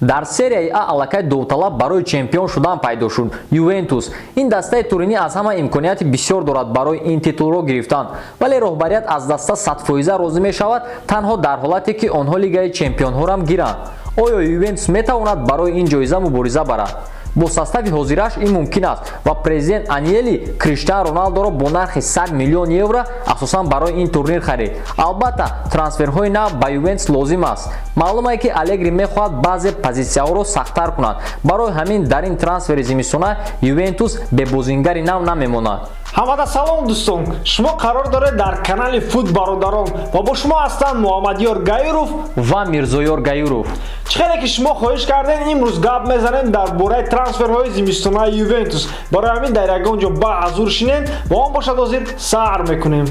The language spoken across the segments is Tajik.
Дар Серияи А аллакай довталаб барои чемпион шудан пайдо шуд: Ювентус. Ин дастаи Туринӣ аз ҳама имконияти бисёр дорад барои ин титулро гирифтан, вале роҳбарият аз даста 100-фоиза розӣ мешавад танҳо дар ҳолате, ки онҳо Лигаи чемпионҳорам гиранд. Оё Ювентус метавонад барои ин ҷоиза мубориза барад? Бо состави ҳозираш ин мумкин аст ва президент Аньели Криштиану Роналдоро бо нархи 100 миллион евро асосан барои ин турнир харид. Албатта, трансферҳои нав ба Ювентус лозим аст. Маълум е, ки Алегри мехоҳад баъзе позитсияҳоро сахттар кунад. Барои ҳамин дар ин трансфери зимистона Ювентус бебозингари нав намемонад. Ҳамада салом, дӯстон! Шумо қарор доред дар канали Фут Бародарон ва бо шумо ҳастанд Муҳаммадёр Гаиров ва Мирзоёр Гаиров. Чӣ хеле ки шумо хоҳиш кардем, имрӯз гап мезанем дар бораи трансферҳои зимистонаи Ювентус. Барои ҳамин дар ягон ҷо ба ҳазур шинен ва он бошад, ҳозир сар мекунем.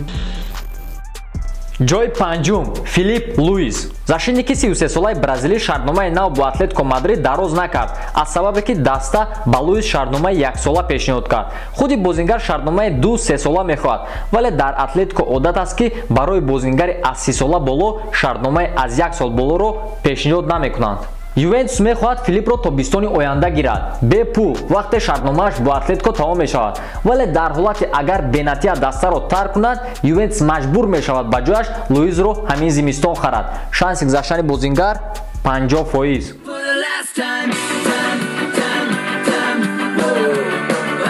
Ҷои панҷум: Филип Луис. Защитники 33-солаи бразилӣ шартномаи нав бо Атлетико Мадрид дароз накард, аз сабабе ки даста ба Луис шартномаи яксола пешниҳод кард. Худи бозингар шартномаи 2-3 сола мехоҳад, вале дар Атлетико одат аст, ки барои бозингари аз 30-сола боло шартномаи аз як сол болоро пешниҳод намекунанд. Ювентус мехоҳад Филиппро тобистони оянда гирад бепул, вақте шартномааш бо Атлетико тамом мешавад. Вале дар ҳолате агар Бенатия дастаро тарк кунад, Ювентус маҷбур мешавад ба ҷояш Луизро ҳамин зимистон харад. Шанси гузаштани бозингар 50%. For the last time, time, time, time. Whoa,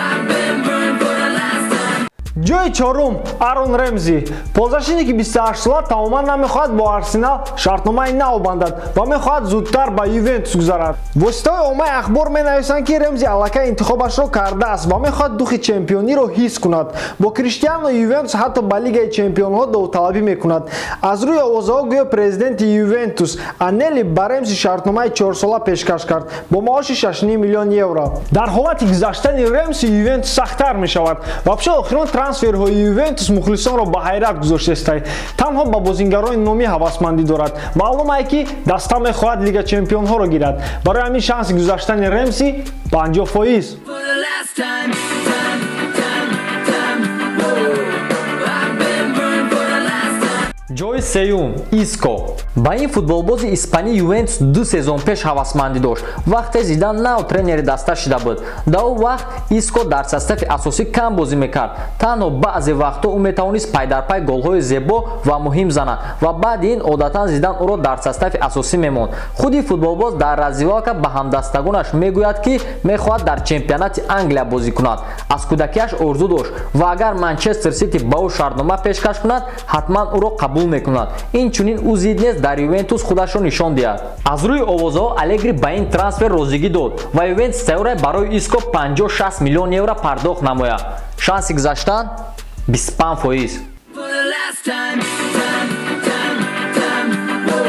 I've been burned for the last time. Ҷои чорум: Арон Ремзи. Ползащитники 28-сола тамоман намехоҳад бо Арсенал шартномаи нав бандад ва мехоҳад зудтар ба Ювентус гузарад. Воситаҳои оммаи ахбор менависанд, ки Ремзи аллакай интихобашро кардааст ва мехоҳад духи чемпиониро ҳис кунад. Бо Криштиано Ювентус ҳатто ба Лигаи чемпионҳо довталабӣ мекунад. Аз рӯи овозаҳо, гӯё президенти Ювентус Анели ба Ремзи шартномаи 4-сола пешкаш кард бо маоши 6 миллион евро. Дар ҳолати гузаштани Ремси Ювентус сахттар мешавад. Вообще, охирон трансферҳои Ювентус мухлисонро ба ҳайрат гузоштестай. Танҳо ба бозингарони номӣ ҳавасмандӣ дорад. Маълум ае, ки даста мехоҳад Лига чемпионҳоро гирад. Барои ҳамин шанси гузаштани Ремси 50%. For the last time, time, time, time. Whoa, I've been burned for the last time. Ҷои сеюм: Иско. Ба ин футболбози испанӣ Ювентус ду сезон пеш ҳавасмандӣ дошт, вақте Зидан нав тренери даста шида буд. Дар он вақт Иско дар состави асосӣ кам бозӣ мекард. Танҳо баъзе вақтҳо ӯ метавонист пайдарпай голҳои зебо ва муҳим занад ва баъди ин одатан Зидан ӯро дар состави асосӣ мемонд. Худи футболбоз дар раздевалка ба ҳамдастагонаш мегӯяд, ки мехоҳад дар чемпионати Англия бозӣ кунад. Аз кӯдакиаш орзу дошт ва агар Манчестер Сити ба ӯ шартнома пешкаш кунад, ҳатман ӯро қабул мекунад. Инчунин ӯ зид нест дар Ювентус худашро нишон диҳад. Аз рӯи овозаҳо, Алегри ба ин трансфер розигӣ дод ва Ювентус тайёр барои Иско 50-60 миллион евро пардохт намояд. Шанси гузаштан 25%. For the last time, time, time, time. Whoa,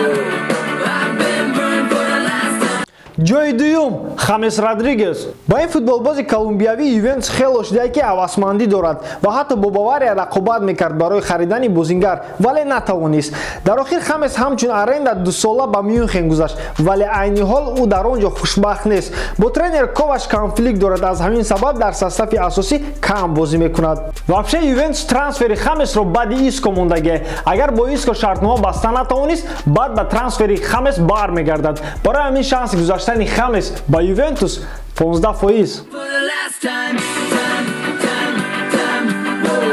I've been burned for the last time. Ҷои дуюм: Хамес Родригес. Ба ин футболбози колумбиявӣ Ювентус хело шуда ки ҳавасмандӣ дорад ва ҳатто бо Бавария рақобат мекард барои харидани бозингар, вале натавонист. Дар охир Хамес ҳамчун аренда 2-сола ба Мюнхен гузашт, вале айни ҳол ӯ дар он ҷо хушбахт нест. Бо тренер Коваш конфликт дорад, аз ҳамин сабаб дар состави асосӣ кам бозӣ мекунад. Вообще, Ювентус трансфери Хамесро баъди Иско мондагӣ. Агар бо Иско шартнома баста натавонист, баъд ба трансфери Хамес бармегардад. Барои ҳамин шанси гузаштани Хамес ба Ювентус 15%. For the last time, time, time, time. Whoa,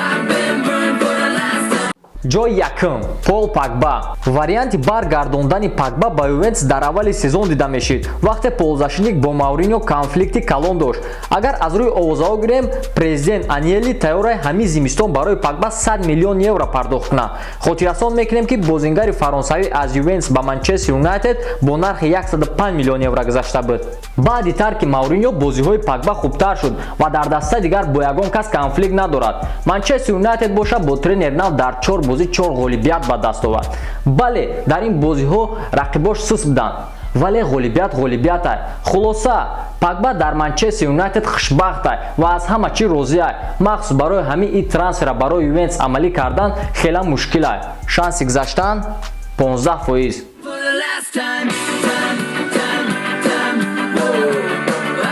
I've been burned for the last time. Ҷои якум: Пол Пагба. Варианти баргардондани Пагба ба Ювентус дар аввали сезон дида мешид, вақте полузащитник бо Мауриньо конфликти калон дошт. Агар аз рӯи овозаҳо гирем, президент Аньели тайёрай ҳамин зимистон барои Пагба 100 миллион евро пардохт кунад. Хотиррасон мекунем, ки бозингари фаронсавӣ аз Ювентус ба Манчестер Юнайтед бо нархи 105 миллион евро гузашта буд. Баъди тарки Мауриньо бозиҳои Пагба хубтар шуд ва дар даста дигар бо ягон кас конфликт надорад. Манчестер Юнайтед бошад, бо тренер нав дар чор бозӣ чор ғолибият ба даст овард. Бале, дар ин бозиҳо рақибош суст буданд, вале ғолибият ғолибиятай. Хулоса, Пагба дар Манчестер Юнайтед хушбахтай ва аз ҳама чӣ розиай. Махсус барои ҳамин ин трансфера барои Ювентус амалӣ кардан хела мушкилай. Шанси гузаштан 15%. For the last time, time, time, time. Whoa,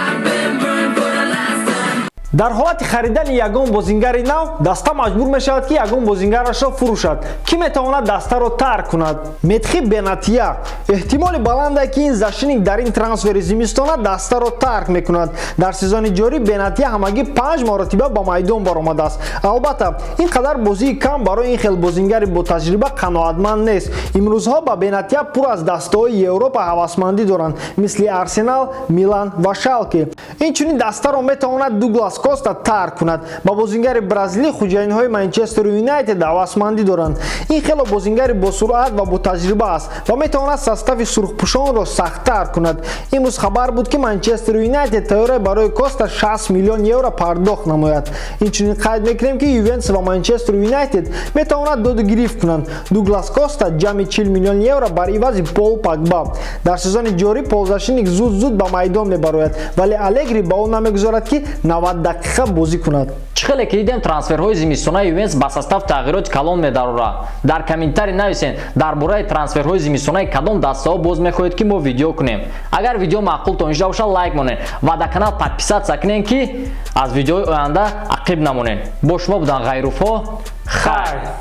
I've been burned for the last time. Дар ҳолати харидани ягон бозингари нав, даста маҷбур мешавад, ки ягон бозингарашро фурӯшад. Кӣ метавонад дастаро тарк кунад? Медхи Бенатия. Эҳтимоли баланде, ки ин защитник дар ин трансфери зимистона дастаро тарк мекунад. Дар сезони ҷорӣ Бенатия ҳамагӣ панҷ маротиба ба майдон баромадааст. Албатта, ин қадар бозии кам барои ин хел бозингари ботаҷриба қаноатманд нест. Имрӯзҳо ба Бенатия пур аз дастаҳои Европа ҳавасмандӣ доранд, мисли Арсенал, Милан ва Шалке. Инчунин дастаро метавонад Дуглас Коста тарк кунад. Ба бозингари бразилӣ хуҷайинҳои Манчестер Юнайтед ҳавасмандӣ доранд. Ин хело бозингари босуръат ва ботаҷриба аст ва метавонад состави сурхпӯшонро сахттар кунад. Имрӯз хабар буд, ки Манчестер Юнайтед тайёра барои Коста 60 миллион евро пардохт намояд. Инчунин қайд мекунем, ки Ювентус ва Манчестер Юнайтед метавонад доду гирифт кунанд: Дуглас Коста ҷамъи 40 миллион евро бар ивази Пол Пагба. Дар сезони ҷорӣ ползащитник зуд-зуд ба майдон мебарояд, вале Алегри ба ӯ намегузорад, ки 90 дақиқа бозӣ кунад. Чӣ хеле ки дидем, трансферҳои зимистонаи Ювентус ба состав тағйироти калон медарорад. Дар комментарий нависен, дар бораи трансферҳои зимистонаи кадом дастаҳо боз мехоҳед, ки мо видео кунем. Агар видео маъқултон шуда бошад, лайк монед ва дар канал подписаться кунед, ки аз видеои оянда ақиб намонед. Бо шумо буданд Ғайруфҳо. Хайр.